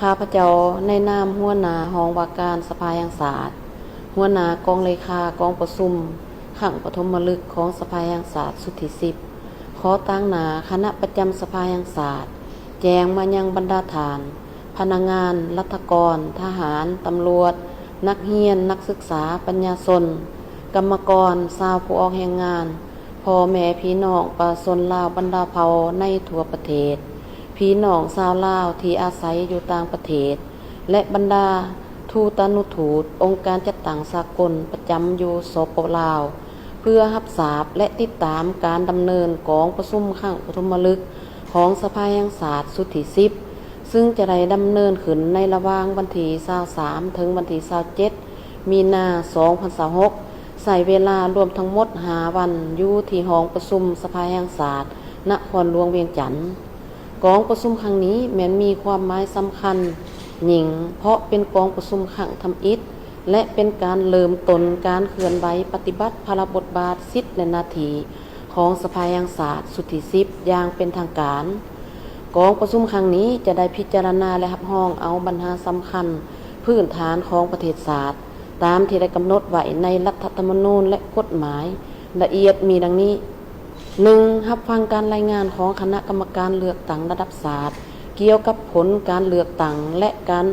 ຂ້າພະເຈົ້າໃນນາມຫົວໜ້າຫ້ອງວ່າການສະພາແຫ່ງຊາດ, ຫົວໜ້າກອງເລຂາກອງປະຊຸມຄັ້ງປະຖົມມະລຶກຂອງສະພາແຫ່ງຊາດຊຸດທີສິບ ຂໍຕາງໜ້າຄະນະປະຈຳສະພາແຫ່ງຊາດ ແຈ້ງມາຍັງບັນດາທ່ານ ພະນັກງານ, ລັດຖະກອນ, ທະຫານ, ຕຳຫຼວດ, ນັກຮຽນ, ນັກສຶກສາ, ປັນຍາຊົນ, ກຳມະກອນ, ຊາວຜູ້ອອກແຮງງານ, ພໍ່ແມ່ພີ່ນ້ອງປະຊາຊົນລາວບັນດາເຜົ່າໃນທົ່ວປະເທດ, ພີ່ນ້ອງຊາວລາວທີ່ອາໄສຢູ່ຕ່າງປະເທດ ແລະ ບັນດາທູຕານຸທູດ ອົງການຈັດຕັ້ງສາກົນປະຈຳຢູ່ ສປປ ລາວ ເພື່ອຮັບຊາບ ແລະ ຕິດຕາມການດຳເນີນກອງປະຊຸມຄັ້ງປະຖົມມະລຶກຂອງສະພາແຫ່ງຊາດຊຸດທີສິບ ຊຶ່ງຈະໄດ້ດຳເນີນຂຶ້ນໃນລະຫວ່າງວັນທີຊາວສາມ ເຖິງວັນທີຊາວເຈັດ ມີນາ ສອງພັນຊາວຫົກ ໃຊ້ເວລາລວມທັງໝົດຫ້າວັນ ຢູ່ທີ່ຫ້ອງປະຊຸມສະພາແຫ່ງຊາດນະຄອນຫຼວງວຽງຈັນ. ກອງປະຊຸມຄັ້ງນີ້ແມ່ນມີຄວາມໝາຍສຳຄັນຍິ່ງ ເພາະເປັນກອງປະຊຸມຄັ້ງທຳອິດ ແລະ ເປັນການເລີ່ມຕົ້ນການເຄື່ອນໄຫວປະຕິບັດພາລະບົດບາດ, ສິດ ແລະ ໜ້າທີ່ຂອງສະພາແຫ່ງຊາດຊຸດທີສິບ ຢ່າງເປັນທາງການ. ກອງປະຊຸມຄັ້ງນີ້ຈະໄດ້ພິຈາລະນາ ແລະ ຮັບຮອງເອົາບັນຫາສຳຄັນພື້ນຖານຂອງປະເທດຊາດ ຕາມທີ່ໄດ້ກຳນົດໄວ້ໃນລັດຖະທຳມະນູນ ແລະ ກົດໝາຍລະອຽດມີດັ່ງນີ້: ໜຶ່ງ, ຮັບຟັງການລາຍງານຂອງຄະນະກຳມະການເລືອກຕັ້ງລະດັບຊາດ ກ່ຽວກັບຜົນການເລືອກຕັ້ງ ແລະ ການ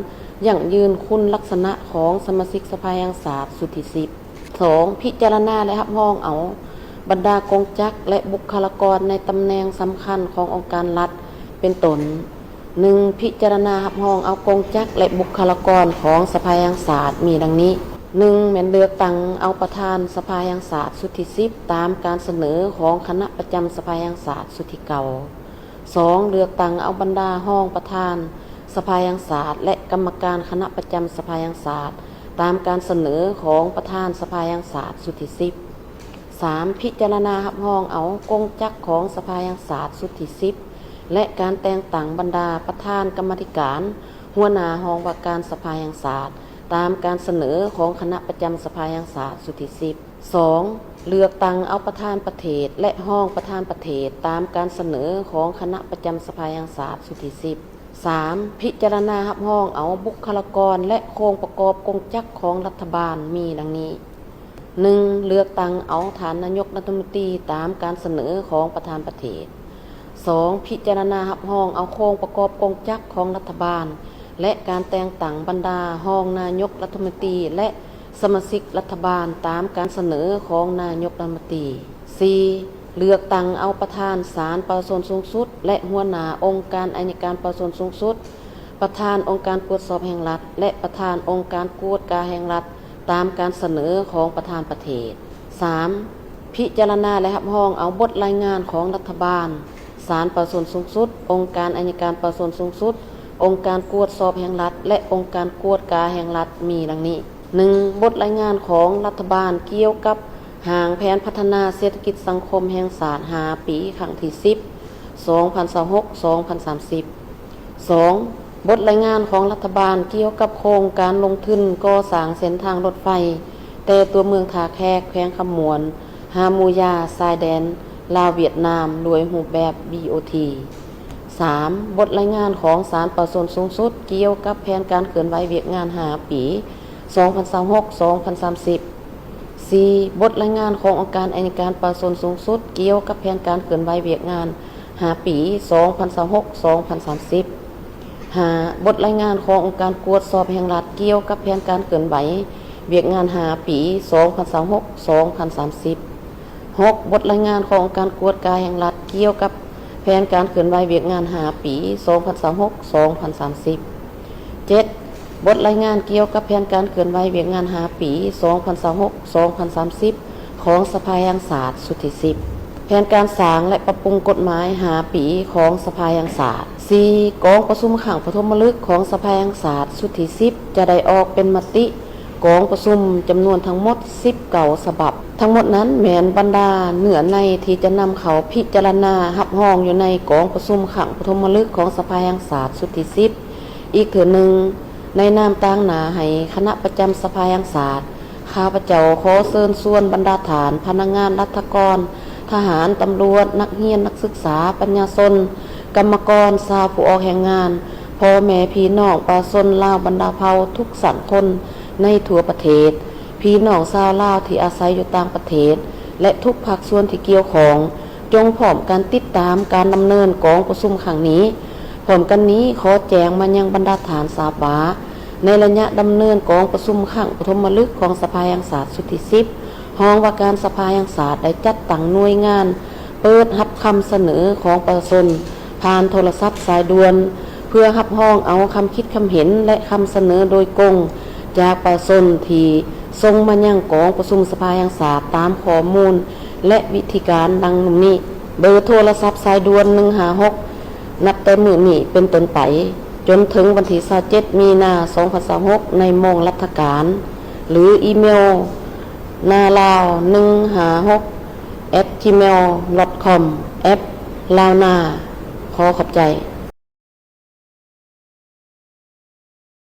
ຢັ້ງຢືນຄຸນລັກສະນະຂອງສະມາຊິກສະພາແຫ່ງຊາດຊຸດທີສິບ. ສອງ, ພິຈາລະນາ ແລະ ຮັບຮອງເອົາບັນດາກົງຈັກ ແລະ ບຸກຄະລາກອນໃນຕຳແໜ່ງສຳຄັນຂອງອົງການລັດ ເປັນຕົ້ນ: ໜຶ່ງ, ພິຈາລະນາຮັບຮອງເອົາກົງຈັກ ແລະ ບຸກຄະລາກອນຂອງສະພາແຫ່ງຊາດມີດັ່ງນີ້: ໜຶ່ງ, ແມ່ນເລືອກຕັ້ງເອົາປະທານສະພາແຫ່ງຊາດຊຸດທີສິບ ຕາມການສະເໜີຂອງຄະນະປະຈຳສະພາແຫ່ງຊາດຊຸດທີເກົ້າ. ສອງ, ເລືອກຕັ້ງເອົາບັນດາຮອງປະທານສະພາແຫ່ງຊາດ ແລະ ກຳມະການຄະນະປະຈຳສະພາແຫ່ງຊາດ ຕາມການສະເໜີຂອງປະທານສະພາແຫ່ງຊາດຊຸດທີສິບ. ສາມ, ພິຈາລະນາຮັບຮອງເອົາກົງຈັກຂອງສະພາແຫ່ງຊາດຊຸດທີສິບ ແລະ ການແຕ່ງຕັ້ງບັນດາປະທານກຳມາທິການ, ຫົວໜ້າຫ້ອງວ່າການສະພາແຫ່ງຊາດ ຕາມການສະເໜີຂອງຄະນະປະຈຳສະພາແຫ່ງຊາດຊຸດທີສິບ. ສອງ, ເລືອກຕັ້ງເອົາປະທານປະເທດ ແລະ ຮອງປະທານປະເທດ ຕາມການສະເໜີຂອງຄະນະປະຈຳສະພາແຫ່ງຊາດຊຸດທີສິບ. ສາມ, ພິຈາລະນາຮັບຮອງເອົາບຸກຄະລາກອນ ແລະ ໂຄງປະກອບກົງຈັກຂອງລັດຖະບານມີດັ່ງນີ້: ໜຶ່ງ, ເລືອກຕັ້ງເອົາທ່ານນາຍົກລັດຖະມົນຕີຕາມການສະເໜີຂອງປະທານປະເທດ. ສອງ, ພິຈາລະນາຮັບຮອງເອົາໂຄງປະກອບກົງຈັກຂອງລັດຖະບານ ແລະ ການແຕ່ງຕັ້ງບັນດາຮອງນາຍົກລັດຖະມົນຕີ ແລະ ສະມາຊິກລັດຖະບານຕາມການສະເໜີຂອງນາຍົກລັດຖະມົນຕີ. ສີ່, ເລືອກຕັ້ງເອົາປະທານສານປະຊາຊົນສູງສຸດ ແລະ ຫົວໜ້າອົງການໄອຍະການປະຊາຊົນສູງສຸດ, ປະທານອົງການກວດສອບແຫ່ງລັດ ແລະ ປະທານອົງການກວດກາແຫ່ງລັດ ຕາມການສະເໜີຂອງປະທານປະເທດ. ສາມ, ພິຈາລະນາ ແລະ ຮັບຮອງເອົາບົດລາຍງານຂອງລັດຖະບານ, ສານປະຊາຊົນສູງສຸດ, ອົງການໄອຍະການປະຊາຊົນສູງສຸດ, ອົງການກວດສອບແຫ່ງລັດ ແລະ ອົງການກວດກາແຫ່ງລັດ ມີດັ່ງນີ້: ໜຶ່ງ, ບົດລາຍງານຂອງລັດຖະບານກ່ຽວກັບຮ່າງແຜນພັດທະນາເສດຖະກິດສັງຄົມແຫ່ງຊາດຫ້າປີ ຄັ້ງທີສິບ ສອງພັນຊາວຫົກ ສອງພັນສາມສິບ. ສອງ, ບົດລາຍງານຂອງລັດຖະບານກ່ຽວກັບໂຄງການລົງທຶນກໍ່ສ້າງເສັ້ນທາງລົດໄຟ ແຕ່ຕົວເມືອງທ່າແຂກ ແຂວງຄຳມ່ວນ ຫາໝູຢາ ຊາຍແດນລາວຫວຽດນາມ ດ້ວຍຮູບແບບ ບີໂອທີ. ສາມ, ບົດລາຍງານຂອງສານປະຊາຊົນສູງສຸດກ່ຽວກັບແຜນການເຄື່ອນໄຫວວຽກງານຫ້າປີ ສອງພັນຊາວຫົກ ສອງພັນສາມສິບ. ສີ່, ບົດລາຍງານຂອງອົງການໄອຍະການປະຊາຊົນສູງສຸດກ່ຽວກັບແຜນການເຄື່ອນໄຫວວຽກງານຫ້າປີ ສອງພັນຊາວຫົກ ສອງພັນສາມສິບ. ຫ້າ, ບົດລາຍງານຂອງອົງການກວດສອບແຫ່ງລັດກ່ຽວກັບແຜນການເຄື່ອນໄຫວວຽກງານຫ້າປີ ສອງພັນຊາວຫົກ ສອງພັນສາມສິບ. ຫົກ, ບົດລາຍງານຂອງອົງການກວດກາແຫ່ງລັດກ່ຽວກັບແຜນການເຄື່ອນໄຫວວຽກງານຫ້າປີ ສອງພັນຊາວຫົກ ສອງພັນສາມສິບ. ເຈັດ, ບົດລາຍງານກ່ຽວກັບແຜນການເຄື່ອນໄຫວວຽກງານຫ້າປີ ສອງພັນຊາວຫົກ ສອງພັນສາມສິບ ຂອງສະພາແຫ່ງຊາດຊຸດທີສິບ. ແຜນການສ້າງ ແລະ ປັບປຸງກົດໝາຍຫ້າປີຂອງສະພາແຫ່ງຊາດ. ສີ່, ກອງປະຊຸມຄັ້ງປະຖົມມະລຶກຂອງສະພາແຫ່ງຊາດຊຸດທີສິບ ຈະໄດ້ອອກເປັນມະຕິກອງປະຊຸມຈຳນວນທັງໝົດສິບເກົ້າສະບັບ. ທັງໝົດນັ້ນແມ່ນບັນດາເນື້ອໃນທີ່ຈະນຳເຂົ້າພິຈາລະນາຮັບຮອງຢູ່ໃນກອງປະຊຸມຄັ້ງປະຖົມມະລຶກຂອງສະພາແຫ່ງຊາດຊຸດທີສິບ ອີກເທື່ອໜຶ່ງ. ໃນນາມຕາງໜ້າໃຫ້ຄະນະປະຈຳສະພາແຫ່ງຊາດ, ຂ້າພະເຈົ້າຂໍເຊີນຊວນບັນດາທ່ານພະນັກງານລັດຖະກອນ, ທະຫານ, ຕຳຫຼວດ, ນັກຮຽນ, ນັກສຶກສາ, ປັນຍາຊົນ, ກຳມະກອນ, ຊາວຜູ້ອອກແຮງງານ, ພໍ່ແມ່ພີ່ນ້ອງປະຊາຊົນລາວບັນດາເຜົ່າທຸກຊັ້ນຄົນໃນທົ່ວປະເທດ, ພີ່ນ້ອງຊາວລາວທີ່ອາໄສຢູ່ຕ່າງປະເທດ ແລະ ທຸກພາກສ່ວນທີ່ກ່ຽວຂ້ອງ ຈົ່ງພ້ອມກັນຕິດຕາມການດຳເນີນກອງປະຊຸມຄັ້ງນີ້. ພ້ອມກັນນີ້ ຂໍແຈ້ງມາຍັງບັນດາທ່ານຊາບວ່າ ໃນໄລຍະດຳເນີນກອງປະຊຸມຄັ້ງປະຖົມມະລຶກຂອງສະພາແຫ່ງຊາດຊຸດທີສິບ ຮອງວ່າການສະພາແຫ່ງຊາດໄດ້ຈັດຕັ້ງໜ່ວຍງານເປີດຮັບຄຳສະເໜີຂອງປະຊາຊົນຜ່ານໂທລະສັບສາຍດ່ວນ ເພື່ອຮັບຮອງເອົາຄຳຄິດຄຳເຫັນ ແລະ ຄຳສະເໜີໂດຍກົງຈາກປະຊາຊົນທີ່ສົ່ງມາຍັງກອງປະຊຸມສະພາແຫ່ງຊາດຕາມຂໍ້ມູນ ແລະ ວິທີການດັ່ງນຳນີ້. ເບີໂທລະສັບສາຍດ່ວນ ໜຶ່ງຫ້າຫົກ ນັບແຕ່ມື້ນີ້ເປັນຕົ້ນໄປ ຈົນເຖິງວັນທີຊາວເຈັດ ມີນາ ສອງພັນຊາວຫົກ ໃນໂມງລັດຖະການ ຫຼື ອີເມວ ນາລາວ ໜຶ່ງຫ້າຫົກ ແອັດ ຈີເມວ ດອດ ຄອມ ແອັບ ລາວນາ. ຂໍຂອບໃຈ.